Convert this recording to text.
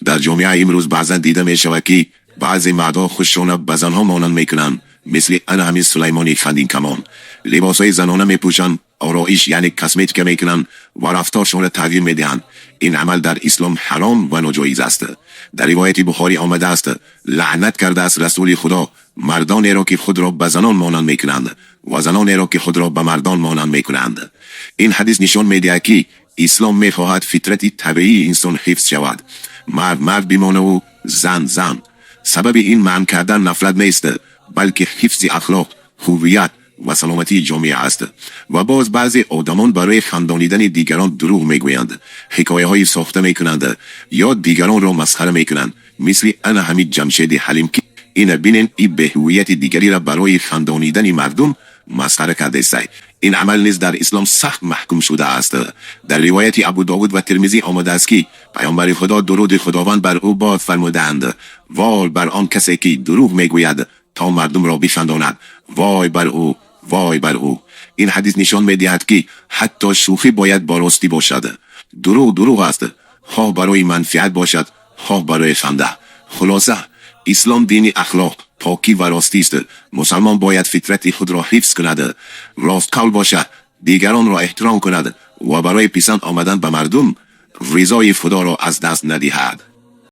Дар ҷомеа имрӯз баъзан дида мешавад, ки баъзе мардҳо худшона ба занҳо монанд мекунанд, мисли ана ҳамин Сулаймони Хандинкамон. Либосҳои занона мепӯшанд, ороиш, яъне косметика мекунанд ва рафторшонро тағйир медиҳанд. Ин амал дар ислом ҳаром ва ноҷоиз аст. Дар ривояти Бухорӣ омадааст: лаънат кардааст Расули Худо мардонеро, ки худро ба занон монанд мекунанд, ва занонеро, ки худро ба мардон монанд мекунанд. Ин ҳадис нишон медиҳад, ки ислом мехоҳад фитрати табиии инсон ҳифз шавад, мард мард бимонаву зан зан. Сабаби ин манъ кардан нафрат нест, балки ҳифзи ахлоқ, ҳуввият ва саломатии ҷомеа аст. Ва боз баъзе одамон барои хандонидани дигарон дурӯғ мегӯянд, ҳикояҳои сохта мекунанд ё дигаронро масхара мекунанд, мисли ана ҳамин Ҷамшеди Ҳалим, ки ина бинен, и беҳуввияти дигариро барои хандонидани мардум масхара кардестай. Ин амал низ дар ислом сахт маҳкум шудааст. Дар ривояти Абу Довуд ва Термизӣ омадааст, ки Паёмбари Худо, дуруди Худованд бар ӯ бод, фармудаанд: «Вой бар он касе, ки дурӯғ мегӯяд, то мардумро бихандонад! Вой бар ӯ, вой бар ӯ!» Ин ҳадис нишон медиҳад, ки ҳатто шӯхӣ бояд бо ростӣ бошад. Дурӯғ дурӯғ аст, хоҳ барои манфиат бошад, хоҳ барои ханда. Хулоса, ислом дини ахлоқ, покӣ ва ростист. Мусалмон бояд фитрати худро ҳифз кунад, ростқавл бошад, дигаронро эҳтиром кунад ва барои писанд омадан ба мардум ризои Худоро аз даст надиҳад.